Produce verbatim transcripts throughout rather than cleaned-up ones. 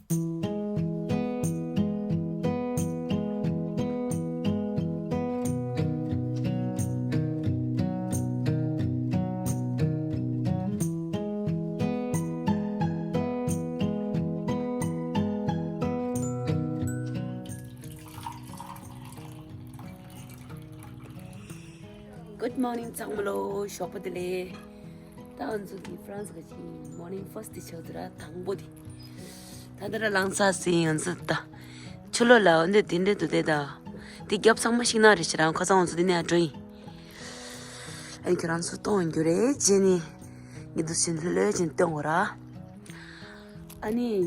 Good morning ཚང་མ་ལོ། ཞོགས་པ་བདེ་ལེགས། ད་ང་ཚོ་འདི་ཧྥ་རན་སི་ག་ཅིག་མོར་ནིང་ཕར་སི་ཊི་དེ་ཆགས་འདུག་ར། དང་པོ་དེ། ད་ལྟ་ར་ལངས་ཚར་ཟིན། ང་ཚོ་ད་ཕྱི་ལོགས་ལ་འོ་འདི་འདི་འདྲ་འདུག་སྟེ། ད་འདི་རྒྱབ་ཚང་མ་ཤིང་ནགས་རེད་ཤག་ར། ཁ་སང་ང་ཚོ་འདི་ནས་འགྲོ་ཡིན། ཨ་ནི་ཁྱོད་རང་ཚོ་གཏོང་རྒྱུ་རེད། རྗེས་ནས་ངས་འདུག་སེ་ལྷོད་ལྷོད་བྱས་ནས་སྟོན་དགོས་ར། ཨ་ནི།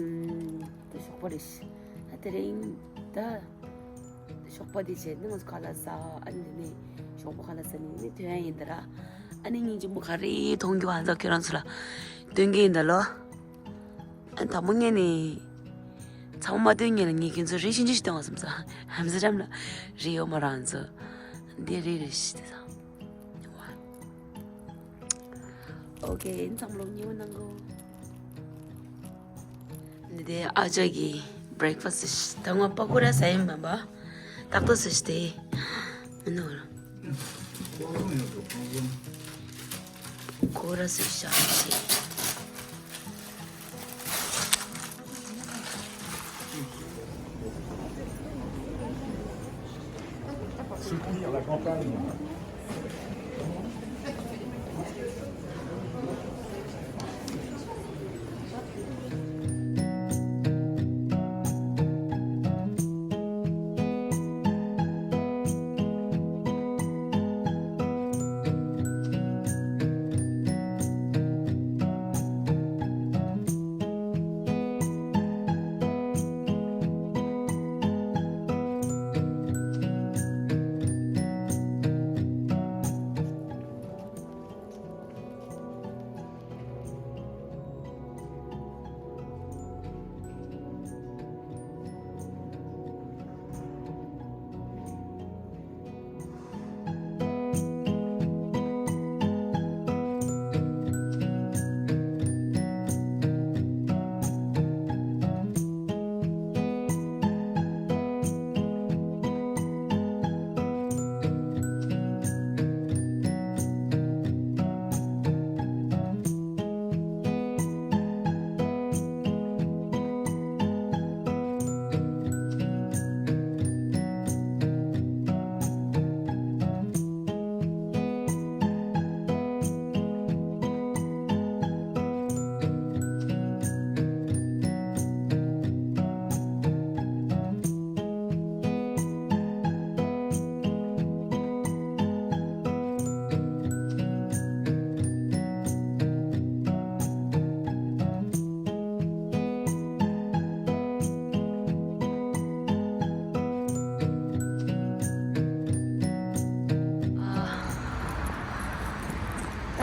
ད་ཞོགས་པ་རེད། ད་དེ་རིང་ད་ཞོགས་པ་འདི་བྱས་ནས་ང་ཚོ་ཁ་ལག་ཟ། ཨ་ནི་དེ་ནས་ཞོགས་པ་ཁ་ལག་ཟ་ནས་ནི་ཐོན་ཡ་ཡིན་ད་ར། ཨ་ནི་སྙིང་རྗེ་མོ་ག་རེ་མཐོང་རྒྱུ་ཨ་ཙག་ཁྱོད་རང་ཚོ་ལ་སྟོན་གྱི་ཡིན་ད་ལོ། ཨ་ནི་དང་པོ་ངས་ནི་ཚང་མ་མ་སྟོན་སྔོན་ལ་ངས་ཁྱོད་ཚོ་རི་ཆུང་ཆུང་ཞིག་སྟོན་བ་བསམ་ས། ཧམ་ཟེར་རམ་ལ་རི་ཡོད་མ་རང་ཚོ་འདི་རི་རེད་ཤི་དེ་ཚང་། ཨོ་ཀེ། ཚང་མ་ལོ་ཉི་མ་གནང་གོ། འདི་དེ་ཨ་ཅག་གི་བྷི་རེག་ཕ་སི་ད་ང་པ་ཀོ་ར་ཟ་ཡིན་མིན་པ། ཏག་ཏག་ཟ་ཤི་དེ། མི་འདུག་ར། ཀོ་ར་ཟ་ཤ་ཤི།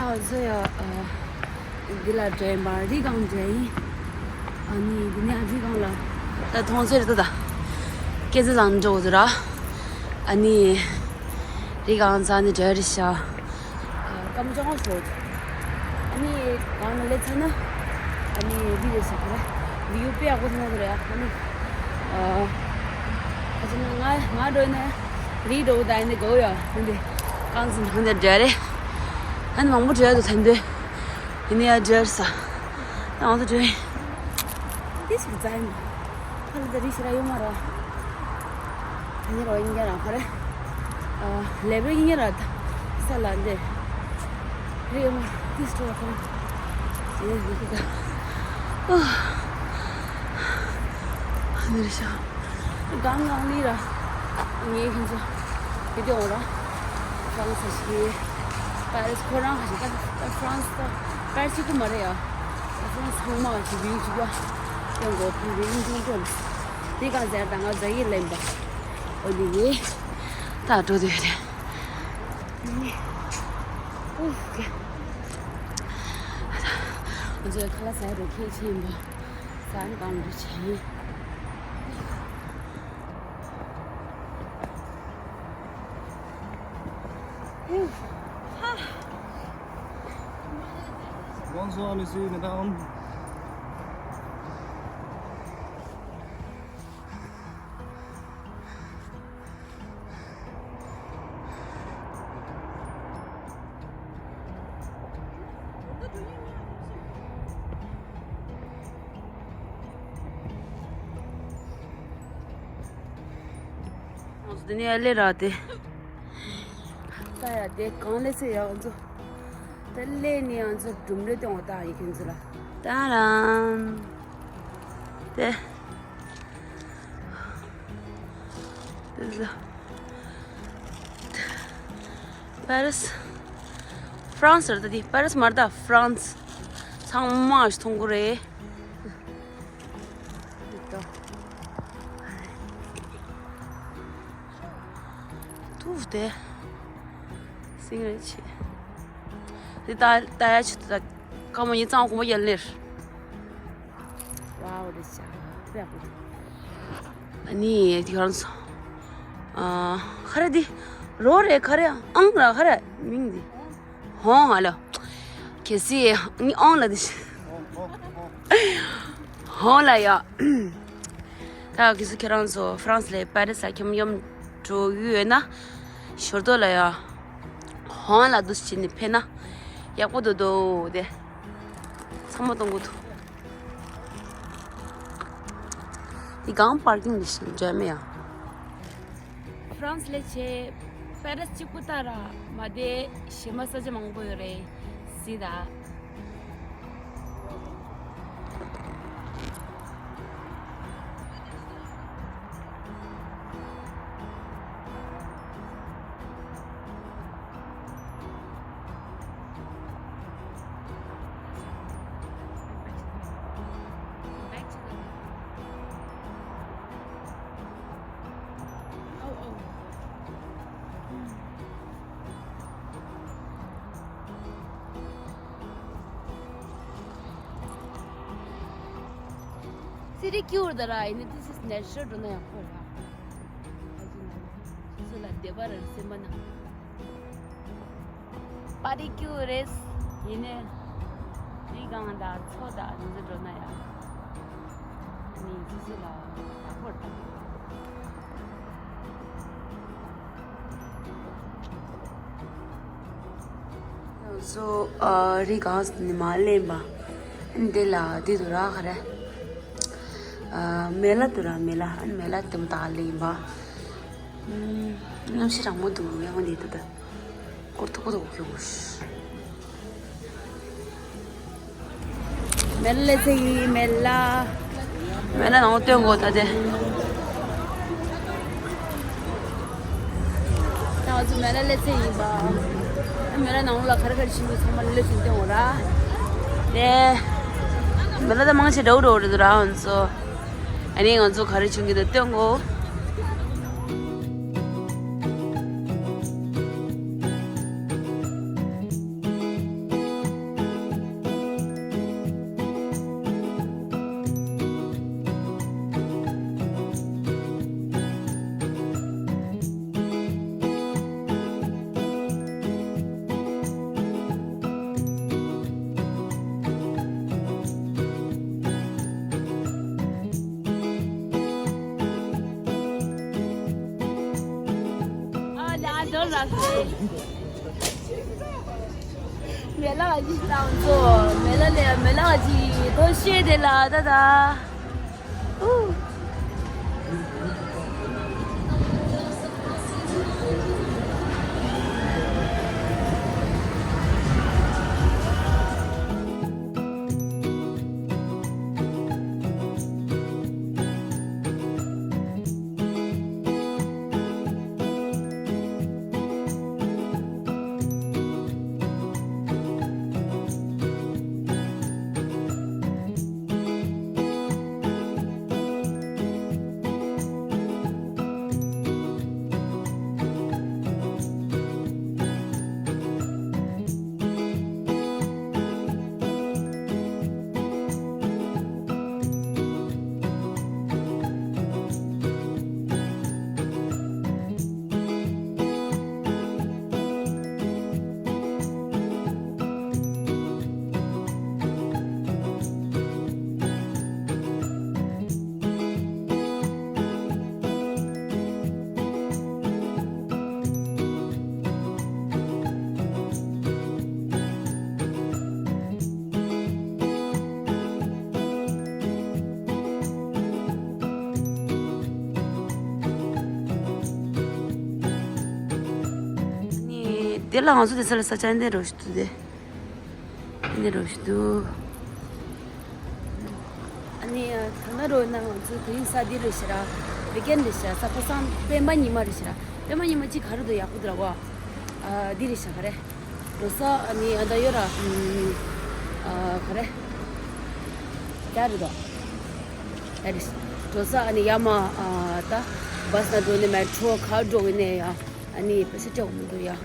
ད་ང་ཚོ་ཡ། ཨ། འདི་ལ་འགྲོ་ཡིན་པ། རི་སྒང་འགྲོ་ཡིན། ཨ་ནི་འདི་ནས་རི་སྒང་ལ་ད་མཐོང་ཚེ་རེད་ད། སྐས་འཛེག་བཟང་འགྲོ་འདུག་ར། ཨ་ནི་རི་སྒང་ཚ་ནི་འགྲོ་རེད་ཤག་ཨ། སྐམ་ལྕགས་ཤོག་ཨ་ནི་སྒང་ལ་སླེབས་ཚར་ན་ཨ་ནི་འདི་རེད་ཤག་ར། བིའུ་དཔེ་ཡག་པོ་མཐོང་གི་རེད། ཨ་ནི། ཨ། ཁ་ཅིག་ན་ང་ང་འགྲོ་ན་རི་འགྲོ་ད་ཡིན་ནི་གོ་ཡ། ཡིན་ཏེ་གང་ཚིག་ནང་དེ་འདྲ་རེད། ཨ་ནི་མང་པོ་འགྲོ་ཡ་འདུག་ད་འདོད། ཡིན་ནི་ཡ་འགྲོ་ས། ང་ཚོ་འགྲོ་ཡིན། འདི་ཞིག་རྫ་ཡིན། ཧ་ལས་ད་རི་ཞིག་ར་ཡོད་མ་ར། ཨ་ནི་རོ་ཡིན་རྒྱ་ར་ཁ་རེ། ཨ། ལེབ་རེ་ཡིན་ར་ད། ས་ལ་འདི། རི་ཡོད་མ་དེ་སྤྲོ་བ་ཁ་རེ། ཡིན་ཡིན་གི་ད། ཨ། ཨ་ནི་རི་ཤ། གང་གང་ལི་ར། ངའི་ཁྱིམ་ཚོ། དེ་དེ་འོང་ར། ཧྥ་རན་སི་ཞིག་པ་རི་སི་ཁོ་རང་ཧ་ཞིག་ད་ཧྥ་རན་སི་ད་པ་རི་སི་གཅིག་པུ་མ་རེད་ཡ། ཧྥ་རན་སི་ཚང་མ་ཞིག་བིའུ་གཅིག་པ། ཡང་གོ་ཕུ་བིའུ་ཅུང་ཅུང་། དེ་ག་ཟེར་ད་ང་ཟ་ཡི་ལེན་པ། འོ་དེ་ཡིན། ད་འགྲོ་དུས་རེད། ཨུ་ཀེ། ང་ཚོའི་ཁ་ལག་ཟ་ཡ་རུ་ཁྱེད་ཆེན་པོ། ཟ་ནི་གང་འདྲ་བྱེད། Bonsoir, monsieur, madame. ནི་ཨ་ལེ་ར་དེ། ད་ཡ་དེ་གང་ལེ་ཚེ་ཡ་ང་ཚོ། ད་ལེ་ནི་ང་ཚོ་སྒྲུང་ལེ་སྟོན་བ་ད་ཡི་ཁྱོད་ཚོ་ལ། ད་རང་། དེ། དེ་ཚོ། པེ་རི་སི། ཧྥ་རན་སི་རེད་ད་དེ། པེ་རི་སི་མ་རེད་ད། ཧྥ་རན་སི། ཚང་མ་ཞིག་མཐོང་གི་རེད། ཐུབ་སྟེ། སིང་རེ་ཆེ། དེ་ད་ད་ཡ་ཆེ་ད། ཀ་མོ་ཡིན་ཙང་གོམ་པ་ཡན་ལེར། ཝའོ་རེ་ཤ། ཨ་ནི་དེ་ག་རང་སོ། ཨ། ཁ་རེ་འདི། རོ་རེ་ཁ་རེ་ཨང་ར་ཁ་རེ་མིང་འདི། ཧོང་ཨ་ལོ། གལ་སྲིད་ནི་ཨོང་ལ་འདི། ཧོང་ལ་ཡ། ད་གལ་སྲིད་ཁྱེད་རང་ཚོ་ཧྥ་རན་སི་ལ་པེ་རི་སི་ལ་ཁྱམས་ཡོམ་འགྲོ་གི་ཡོད་ན། ཞོར་དོ་ལ་ཡ། ཧོང་ལ་འདུག་བྱས་ནས་ཕེབས་ན། ཡག་པོ་འདུག་འདུག་དེ། ཚང་མ་གཏོང་གི་འདུག་འདི་གང་པར་ཀིང་འདི་ཞིག་འཇལ་མེད་ཡ། ཧྥ་རན་སི་ལས་ཆེ། པེ་རི་སི་གཅིག་པུ་ལྟར་མ་བསྡད་གཞན་པ་ས་ཆ་མང་པོ་ཡོད་རེད། གཟིགས་དང་། ཚེ་རིང་སྐྱིད་པོ་རེད་ད་ར། ཡིན་ནའི་this is natural འགྲོ་ན་ཡག་པོ་རེད་ཨ། ཨ་ཅེ་ན་ལ། སོ་སོ་ལ་བདེ་བ་རེད་སེམས་པ་ནང་། པར་ཊི་སྐྱིད་པོ་རེད། ཡིན་ནའི། རི་སྒང་དང་མཚོ་དང་འདི་ཚོ་འགྲོ་ན་ཡག་ནི་སོ་སོ་ལ་ཡག་པོ་རེད་ད། ང་ཚོ་ཨ་རི་སྒང་ནས་མར་སླེབས་པ། འདི་ལ་འདི་འདུག་ར་ག་རེ། ཨ་མེ་ལ་འདུག་ར་མེ་ལ། ཨ་མེ་ལ་དེ་མོ་ད་ག་སླེབས་པ། ཨུམ། གནམ་གཤིས་གྲང་མོ་འདུག་ཡང་འདི་འདུག་ད། སྐོར་ཐུག་པོ་ཐུག་པོ་ཁྱོད། མེ་ལ་ལེ་ཚེ་ཡིན་མེ་ལ། མེ་ལ་ནང་ལ་སྟོན་དགོས་ད་དེ། ད་ང་ཚོ་མེ་ལ་ལེ་ཚེ་ཡིན་པ། མེ་ལ་ནང་ལ་ག་རེ་ག་རེ་བྱིན་འདུག་ཚང་མ་ལེ་ཚེ་སྟོན་དགོས་ར། དེ། མེ་ལ་ད་མང་ཆེ་འདྲ་བོ་འདྲ་བོ་རེད་འདུག་ར་ང་ཚོ། ཨ་ནི་ང་ཚོ་ག་རེ་བྱུང་གི་འདུག་སྟོན་དགོས། མེ་ལ་བ་ཅི་བཏང་ཚོ། མེ་ལ་ལས་མེ་ལ་བ་ཅི་ཐོ་ཤེས་དེ་ལ་ད་ད། ཨུ། དེ་ལ་ང་ཚོ་དེ་ས་ལ་ས་ཆ་འདི་རོ་ཞིག་འདུག་དེ། འདི་རོ་ཞིག་འདུག་ཨ་ནི་ད་ན་རོ་ན་ང་ཚོ་དེ་རིང་ས་འདི་རེད་ཤི་ར། བི་ཀེན་རེད་ཤི་ར། ས་ཁ་སང་སྤེན་པ་ཉི་མ་རེད་ཤི་ར། སྤེན་པ་ཉི་མ་གཅིག་ག་རེ་འདུག་ཡག་པོ་འདུག་ར་གོ། ཨ་འདི་རེད་ཤི་ག་རེ། འགྲོ་ས་ཨ་ནི་ཨ་ད་ཡོད་ར། ཨ་ག་རེ། ཡ་རེད་དོ། ཡ་རེད། འགྲོ་ས་ཨ་ནི་ཡ་མ་ཨ་ད་བ་སི་ན་འགྲོ་ནི་མེ་ཊྲོ་ག་འགྲོ་གི་ནས་ཡ། ཨ་ནི་པེ་ས་སྤྲད་མི་འདུག་ཡ།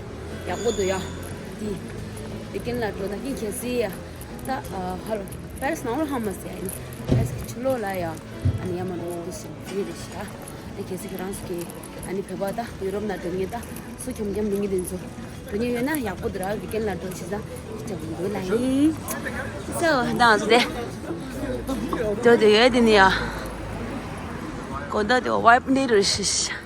ཡག་པོ་འདུག་ཡ། དེ། བི་ཀེན་ལ་འགྲོ་ན་ཀིན་ཁྱེད་སི་ཡ། ད་ཨ་ཧ་ལོ། པེ་རི་སི་ནང་ལོ་ཧ་མ་སི་ཡ་ཨ་ནི། པེ་རི་སི་གི་ཕྱི་ལོགས་ལ་ཡ། ཨ་ནི་ཡ་མ་འགྲོ་དེ་བཞིན་དེ་རེད་ཤི་ཡ། ཨ་ནི་ཁྱེད་སི་གི་རང་སུ་གི། ཨ་ནི་བོད་པ་ད་ཡུ་རོབ་ན་འགྲོ་ངེས་ད། སུ་འཁྱམ་འཁྱམ་འགྲོ་ངེས་དེ་ཚོ། འགྲོ་ངེས་ཡོད་ན་ཡག་པོ་འདུག་ར། བི་ཀེན་ལ་འགྲོ་ཆི་ཟ། ཅག་འདུག་ལ་ཡིན། སོ་ད་ང་ཚོ་དེ། འགྲོ་དེ་ཡོད་དེ་ནི་ཡ། གོ་ད་དེ་ཝའི་པི་འདི་རུ་ཤི་ཤི།